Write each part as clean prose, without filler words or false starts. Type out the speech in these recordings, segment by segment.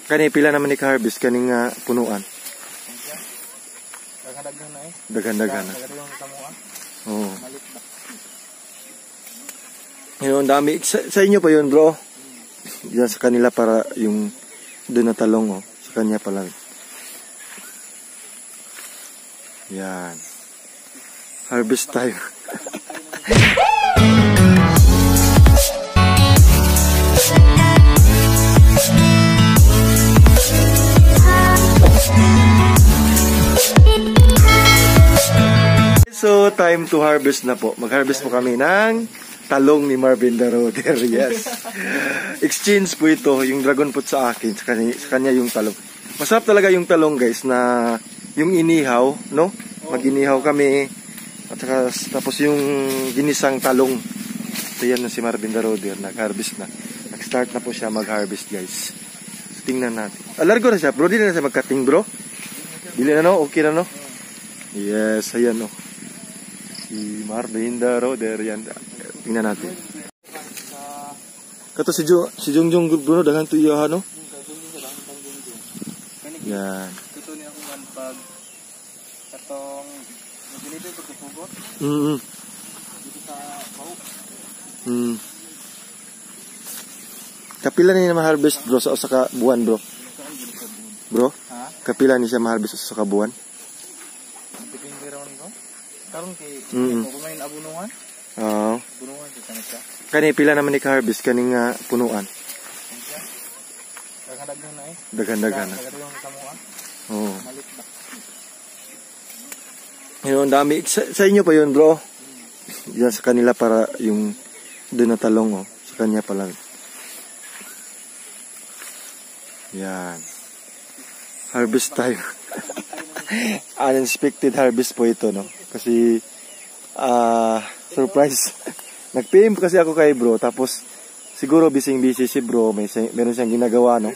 Kani pila naman ni ka-harvest kaning punuan? Daghan-daghan na eh. Daghan-daghan na. Daghan yung kamuha. Oo. Malit ba? Yun, dami. Sa inyo pa yun, bro? Diyan sa kanila para yung doon na talong, oh. Sa kanya pala. Yan. Harvest tayo. So, time to harvest na po. Mag-harvest po kami ng talong ni Marvin the Roder. Yes. Exchange po ito, yung dragon fruit sa akin, sa kanya yung talong. Masarap talaga yung talong, guys, na yung inihaw, no? Mag-inihaw kami. At saka, tapos yung ginisang talong. So, yan na si Marvin the Roder, nag-harvest na. Nag-start na po siya mag-harvest, guys. So, tingnan natin. Alargo na siya, bro. Dili na siya mag-cutting, bro. Dili na, no? Okay na, no? Yes, ayan, no? Si Marvin the Roder, yan. Tingnan natin. Kato si Jo, si Jungjung Bruno daghan to iya, no? Yan. Ito ni ako man pag katong nagdeliver pagkapugot dito sa Bauk. Kapila ni ma-harvest, bro, sa usa ka buwan, bro? Bro? Ha? Kapila ni siya ma-harvest sa usa ka buwan? Depende raw nito. Karon kay kung may abunungan, Oo. abunungan sa kanila. Kani pila naman ni ka-harvest kaning punuan? Daghan-daghan na eh. Daghan-daghan na. Daghan yung kamuha. Oo. Malit ba? Yun, dami. Sa inyo pa yun, bro? Diyan sa kanila para yung doon na talong, oh. Sa kanya pala. Yan. Harvest tayo. Unexpected harvest po ito, no? Kasi, surprise. Nag-PM kasi ako kay bro, tapos siguro busy-busy si bro, meron siyang ginagawa, no?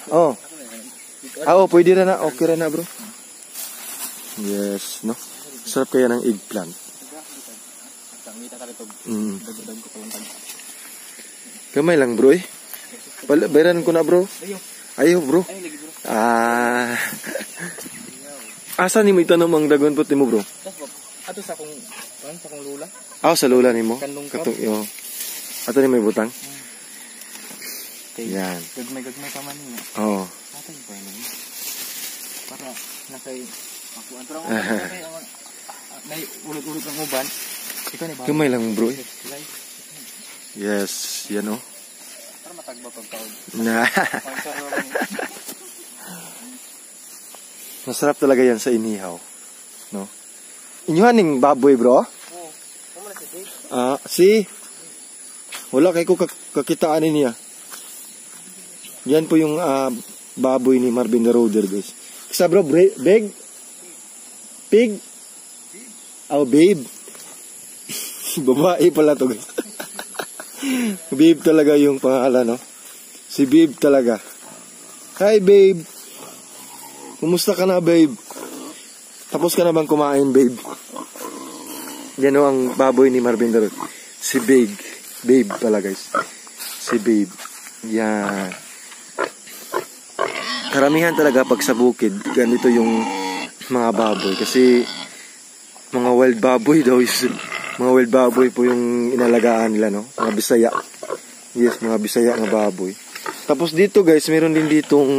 Oh. Ah, oh, pwede na na. Okay ra na, bro. Yes, no? Sarap kaya ng eggplant. Kamay lang, bro, eh. Bayaran ko na, bro. Ayaw, bro. Ah. Asa ni mo itanom ang dragon fruit nimo, bro? Ato sa akong sa akong lula. Ah, sa lula nimo. Kanlungkap. Katong yo. Ato ni may butang. Okay. Yan. Gagmay-gagmay pa man niya. Oo. Ato yung pwede niya. Para nakay ako anto lang ako nay ulog-ulog ang uban. Ikaw ni ba? Kamay lang, bro, eh. Yes, yan oh. Para matagba pagkaon. Na. Masarap talaga yan sa inihaw, no? Inyuhan ning baboy, bro? Oo. Kumo na si Dave. Ah, si wala kay ko kakitaan niya. Yan po yung baboy ni Marvin the Roder, guys. Sa bro, big pig. Oh, babe. Babae pala to, guys. Babe talaga yung pangalan, no? Si Babe talaga. Hi, babe. Kumusta ka na, babe? Tapos ka na bang kumain, babe? Yan o ang baboy ni Marvin the Roder. Si Babe. Babe pala, guys. Si Babe. Yan. Karamihan talaga pag sa bukid, ganito yung mga baboy. Kasi mga wild baboy daw. Mga wild baboy po yung inalagaan nila, no? Mga Bisaya. Yes, mga Bisaya nga baboy. Tapos dito, guys, meron din ditong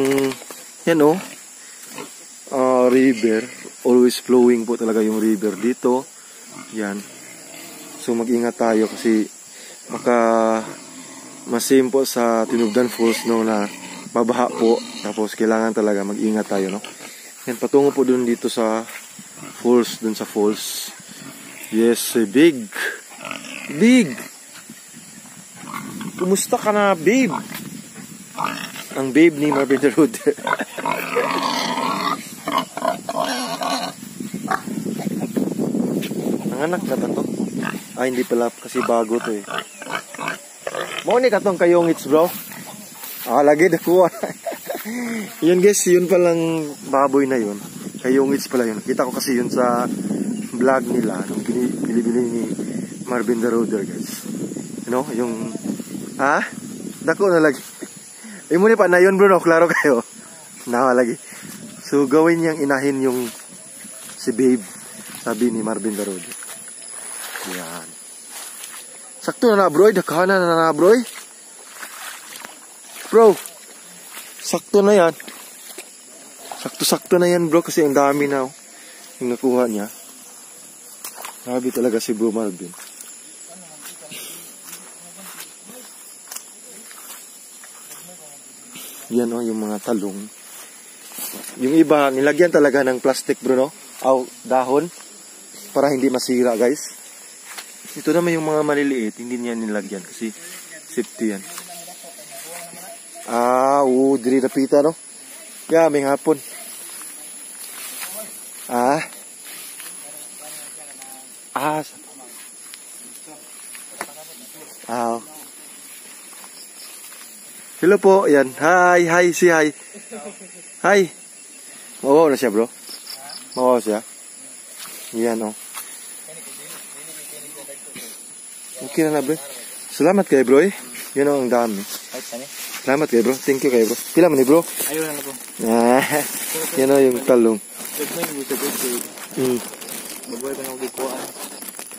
yan, oh. River. Always flowing po talaga yung river dito. Yan. So mag-ingat tayo kasi baka masim po sa Tinubdan Falls, no, na mabaha po. Tapos kailangan talaga mag-ingat tayo, no? Yan, patungo po dun dito sa falls, dun sa falls. Yes, big. Big. Kumusta ka na, babe? Ang babe ni Marvin the Roder. Nanganak na ba to? Ah, hindi pala kasi bago to eh. Mo ni katong kayongits, bro. Ah, lagi nakuha. Yun, guys, yun palang baboy na yun. Kayongits pala yun. Kita ko kasi yun sa vlog nila nung binibili ni Marvin the Roder, guys. You know, yung dako na lagi. Imo ni pa na yun, bro, no? Klaro kayo. Nawa lagi. So, gawin niyang inahin yung si Babe. Sabi ni Marvin Darod. Yan. Sakto na na, bro. Daghan na na, bro. Bro, sakto na yan. Sakto-sakto na yan, bro. Kasi ang dami na, oh, yung nakuha niya. Grabe talaga si Bro Marvin. Yan, oh, yung mga talong. Yung iba, nilagyan talaga ng plastic, bro, no? Aw, dahon. Para hindi masira, guys. Ito naman yung mga maliliit, hindi niya nilagyan kasi safety yan. Ah, oo, diri napita, no? Yeah, may hapon. Ah. Ah. Ah. Oh. Hello po, yan. Hi, hi, si hi. Hi. Mawaw na siya, bro. Mawaw siya. Yan, oh. Okay na na, bro. Salamat kay bro, eh. Yun, oh, ang dami. Salamat kay bro. Thank you kay bro. Pila man ni bro? Ayaw na po. Ah, yan, oh, yung talong. Mabuhay ko na ako gikuhaan.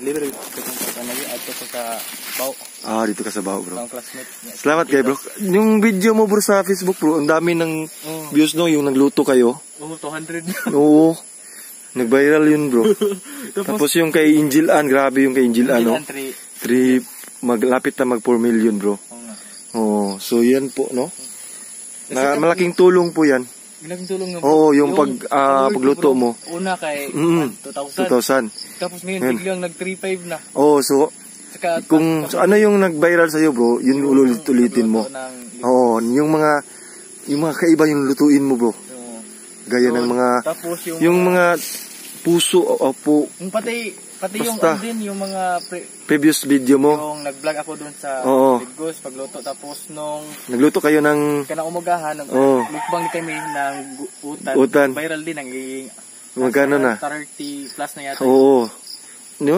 Libre ko kung kanagi adto ko sa Bao. Ah, dito ka sa Bao, bro. Ang classmate niya. Salamat kay bro. Yung video mo, bro, sa Facebook, bro, ang dami ng views, no, yung nagluto kayo. Oh, 200. Oo. Nag-viral yun, bro. Tapos yung kay Angel Ann, grabe yung kay Angel Ann, no? 3 3, maglapit na mag 4 million, bro. Oo. So, yan po, no? Na, malaking tulong po yan. Malaking tulong nga. Oo, yung pagluto mo. Una kay 2,000. 2,000. Tapos ngayon, biglang nag 3,500 na. Oo, so, saka, kung so, ano yung nag-viral sa'yo, bro, yun ulit-ulitin mo. Oo, yung mga kaiba yung lutuin mo, bro. Gaya ng mga, tapos yung mga puso, opo. Yung pati yung din, yung mga previous video mo. Yung nag-vlog ako dun sa Lagos, pagluto. Tapos nung nagluto kayo ng kanang umagahan, mukbang kami ng utan. Utan. Viral din ang giging magkano na? 30 plus na yata. Oo. No?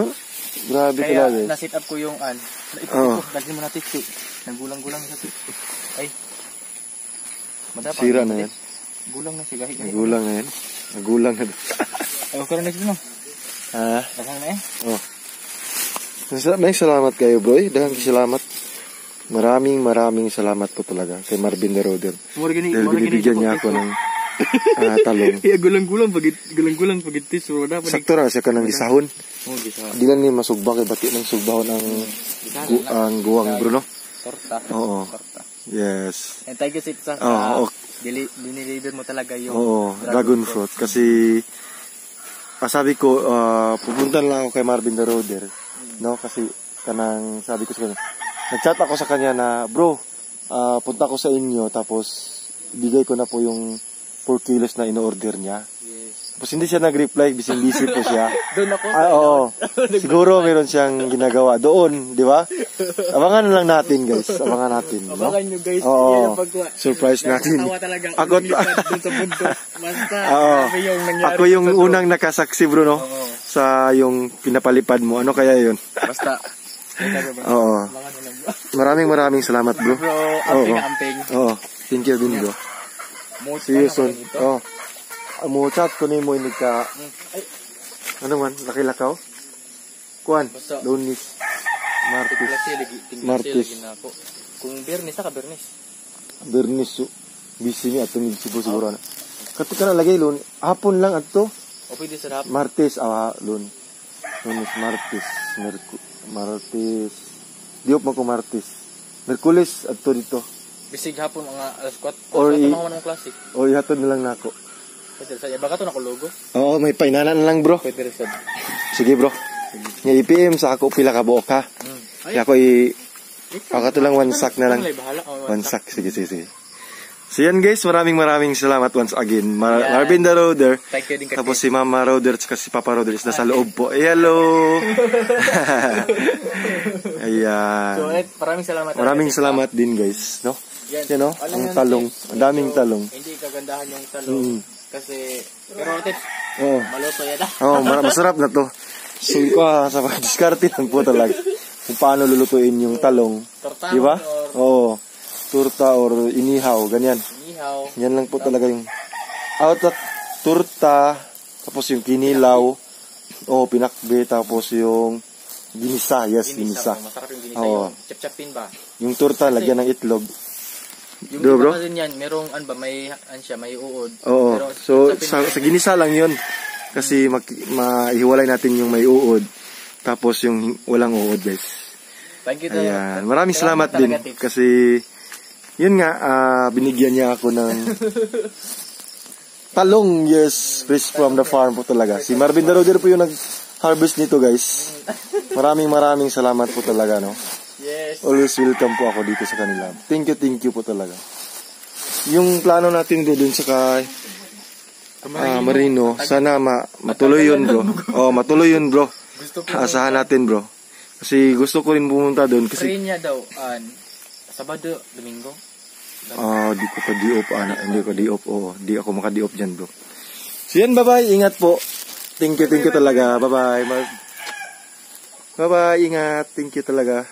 Grabe kaya talaga. Na-set up ko yung an. Ito, dalhin mo natin. Naggulang-gulang sa ay. Madapa, sira na yan. Gulang na siya. Nagulang na yan. Nagulang na. Ay, okay na siya, no? Ah. Daghang na eh. Oh. Maraming salamat kayo, bro. Daghang salamat. Maraming maraming salamat po talaga kay Marvin the Roder. Dahil binibigyan niya ako ng talong. Yeah, gulang-gulang pagitis. Sakto na siya ka ng gisahon. Oh, gisahon. Di lang ni masugba kay bati ng sugbahon ang ang guwang, bro, no? Torta. Oo. Torta. Yes. And thank you sa diniliver mo talaga yung dragon fruit. Kasi sabi ko, pupunta lang ako kay Marvin the Roder, no? Kasi kanang sabi ko sa kanya, nagchat ako sa kanya na, bro, punta ko sa inyo, tapos bigay ko na po yung 4 kilos na in-order niya. Yes. Tapos hindi siya nag-reply, busy-busy po siya. Doon ako. Oo. Siguro meron siyang ginagawa doon, di ba? Abangan lang natin, guys. Abangan natin, no? Abangan nyo, guys. Oo. Surprise natin. Tawa talaga. Ako doon sa bundok. Basta, yung nangyari. Ako yung unang nakasaksi, bro, no? Oo. Sa yung pinapalipad mo. Ano kaya yun? Basta. Oo. Maraming maraming salamat, bro. Bro, amping amping. Oo. Thank you din, bro. See you soon. Oo. Mo chat ko ni mo ini ka. Ano man, laki-lakaw? Kuan, Lunes, Martes. Martes. Kung Biyernes ka Biyernes. Biyernes, busy ni atong Cebu siguro na. Kato ka na lagay Lunes, hapon lang adto. O pwede sa hapon. Martes, Lunes. Lunes, Martes, Martes. Diop mo ko Martes. Merkulis adto dito. Bisig hapon mga alas 4. Or mga klase. O ihatod na lang nako. Baka to nakulugo. Oo, may painanan lang, bro. Pwede rin. Sige, bro. Nga i-PM sa ako pila ka buok, ha? Kaya ako ako to lang one sack na lang. One sack. Sige, sige, sige. So yan, guys, maraming maraming salamat once again. Marvin the Roder. Thank you din. Tapos si Mama Roder at si Papa Roder is nasa loob po. Hey, hello! Ayan. So, maraming salamat. Maraming salamat din, guys. No? Yan, no? Ang talong. Ang daming talong. Hindi kagandahan yung talong. Kasi, pero tips, maluto yan. Oo, masarap na to. So, sa diskarte lang po talaga kung paano lulutuin yung talong. Tortahon. Diba? Oo. Turta or inihaw, ganyan. Inihaw. Yan lang po talaga yung out at turta, tapos yung kinilaw, oh, pinakbet, tapos yung ginisa, yes, ginisa. Oh, masarap yung ginisa. Oo. Yung chap-chapin ba? Yung turta, lagyan ng itlog. Yung Bro, iba bro? kasi niyan, merong ano ba, may ano siya, may uod. Oo. Pero So, chap-chapin sa ginisa lang yun. Kasi maihiwalay natin yung may uod, tapos yung walang uod, guys. Thank you talaga. Ayan. Maraming salamat din. Talaga, tips. Kasi, yun nga, binigyan niya ako ng talong, yes, fresh from the farm po talaga. Si Marvin Daroder po yung nag-harvest nito, guys. Maraming maraming salamat po talaga, no? Yes. Always welcome po ako dito sa kanila. Thank you po talaga. Yung plano natin doon sa kay Marino, sana matuloy yun, bro. Oh, matuloy yun, bro. Gusto ko. Asahan natin, bro. Kasi gusto ko rin pumunta doon kasi Free niya daw, Sabado, Domingo. Ah, di ko ka di-off, ana. Hindi ko di-off. Oo, di ako maka-di-off dyan, bro. So yan, bye-bye. Ingat po. Thank you talaga. Bye-bye. Bye-bye, ingat. Thank you talaga.